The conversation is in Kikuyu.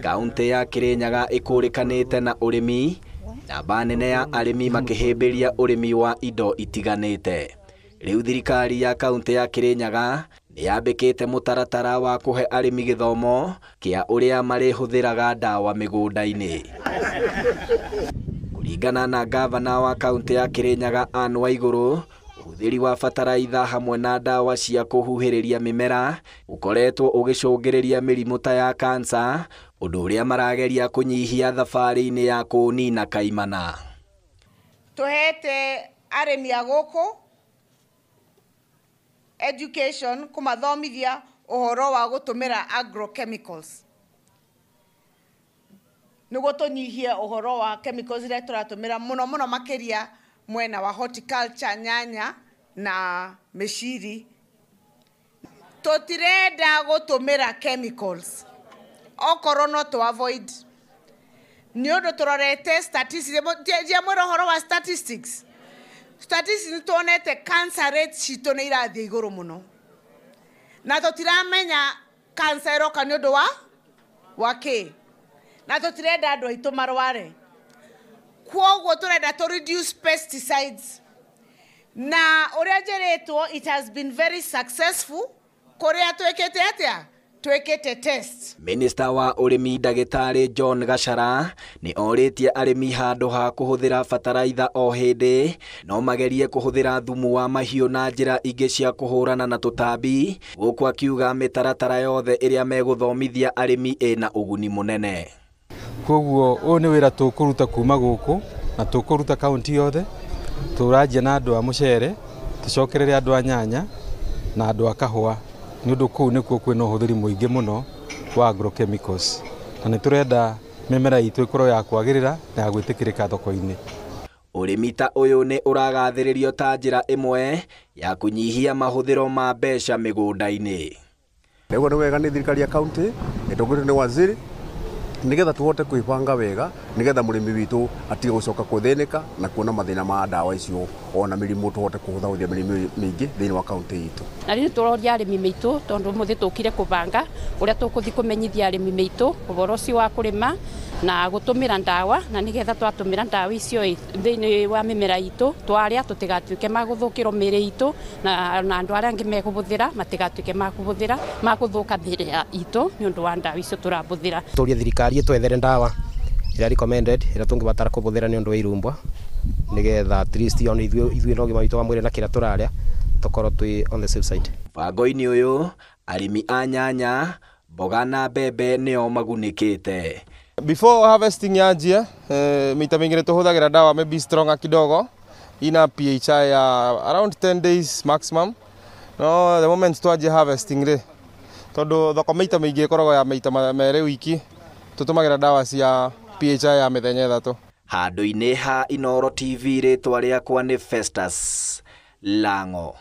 Kaunti ya Kirinyaga ikũrĩkanĩte na ũrĩmi, namba nene ya arĩmi makĩhĩmbĩria ũrĩmi wa indo itiganĩte. Rĩu thirikari ya kaunti ya Kirinyaga nĩyambĩkĩte mũtaratara wa kũhe arĩmi gĩthomo kĩa ũrĩa marĩhũthĩraga ndawa mĩgũnda-inĩ. Kũringana na gavana wa kaunti ya Kirinyaga Anne Waiguru, ũhũthĩri wa bataraitha hamwe na ndawa cia kũhuhĩrĩria mĩmera ũkoretwo ũgĩcũngĩrĩria mĩrimũ ta ya kansa, ũndũ ũrĩa marageria kũnyihia thabarĩ-inĩ ya kũũnina kaimana. Tũhete arĩmi a gũkũ education kũmathomithia ũhoro wa gũtũmĩra agrochemicals nĩguo tũnyihie ũhoro wa chemicals iria tũratũmĩra mũno mũno makĩria mwena wa horticulture, nyanya na mĩciri. Tũtirenda gũtũmĩra chemicals okorwo no tũ avoid nĩ ũndũ tũrorete statistics. Ndiamwĩra ũhoro wa statistics. Statistics nĩ tuonete cancer rate citũ nĩ irathiĩ igũrũ mũno na tũtiramenya cancer ĩroka nĩ ũndũ wa kĩ, na tũtirenda andũ aitũ marware. Kwoguo tũrenda to reduce pesticides, na ũrĩa njĩrĩtwo it has been very successful kũrĩa twĩkĩte atĩa, twĩkĩte test. Minister wa ũrĩmi ndagĩtarĩ John Gachara nĩ orĩtie arĩmi handũ ha kũhũthĩra bataraitha o hĩndĩ no magerie kũhũthĩra thumu wa mahiũ na njĩra ingĩ cia kũhũrana na tũtambi, gũkũ akiuga mĩtaratara yothe ĩrĩa megũthomithia arĩmi ĩna ũguni mũnene. Koguo ũyũ nĩ wĩra tũkũruta kuma gũkũ na tũkũruta kaunti yothe. Tũranjia na andũ a mũcere, tũcokerere andũ a nyanya na andũ a kahũa, nĩ ũndũ kũu nĩkuo kwĩna ũhũthĩri mũingĩ mũno wa agrochemicals, na nĩ tũrenda mĩmera itũ ĩkorwo ya kwagĩrĩra na ya gwĩtĩkĩrĩka thoko-inĩ. Ũrĩmi ta ũyũ nĩ ũragathĩrĩrio ta njĩra ĩmwe ya kũnyihia mahũthĩro ma mbeca mĩgũnda-inĩ. Nĩguo nĩ wega nĩ thirikari ya kaunti ĩtongoretio nĩ waziri nigetha tuhote kwibanga wega nigetha mũrĩmi witũ atige gũcoka kũthĩnĩka na kuona mathĩna ma ndawa icio ona mĩrimũ tũhote kũhũthahũthia mĩrimũ mĩingĩ thĩinĩ wa kaunti itũ. Na rĩu tũroria arĩmi maitũ tondũ mũthĩ tũkire kũbanga ũrĩa tũkũthi kũmenyithia arĩmi maitũ ũhoro ũcio wa kũrĩma na gũtũmĩra ndawa, na nĩgetha twatũmĩra ndawa icio thĩinĩ wa mĩmera itũ twarĩa tũtigatuĩke ma gũthũkĩrwo mĩĩrĩ itũ, na andũ arĩa angĩ mekũhũthĩra matigatuĩke ma kũhũthĩra ma gũthũka mĩĩrĩ itũ nĩ ũndũ wa ndawa icio tũrahũthĩra. Tũrie thirikari twethere ndawa ĩrĩa recommended ĩrĩa tũngĩbatara kũhũthĩra nĩ ũndũ wa irumbwa, nĩgetha at least ona ithuĩ na ũgima witũ wa mwĩrĩ na kĩrĩa tũrarĩa tũkorwo twĩ on the safe side. Mũbango-inĩ ũyũ arĩmi a nyanya, mboga na mbembe nĩo magunĩkĩte. Before harvesting yanjie, maita maingĩ nĩtũhũthagĩra ndawa maybe stronger kidogo ina pH ya around 10 days maximum. No the moment twanjia harvesting rĩ, tondũ thoko maita maingĩ ĩkoragwo ya maita merĩ wiki, tũtũmagĩra ndawa cia pH ya mĩthenya 3. Handũ-inĩ ha Inooro TV rĩtwa rĩakwa nĩ Festus Lango.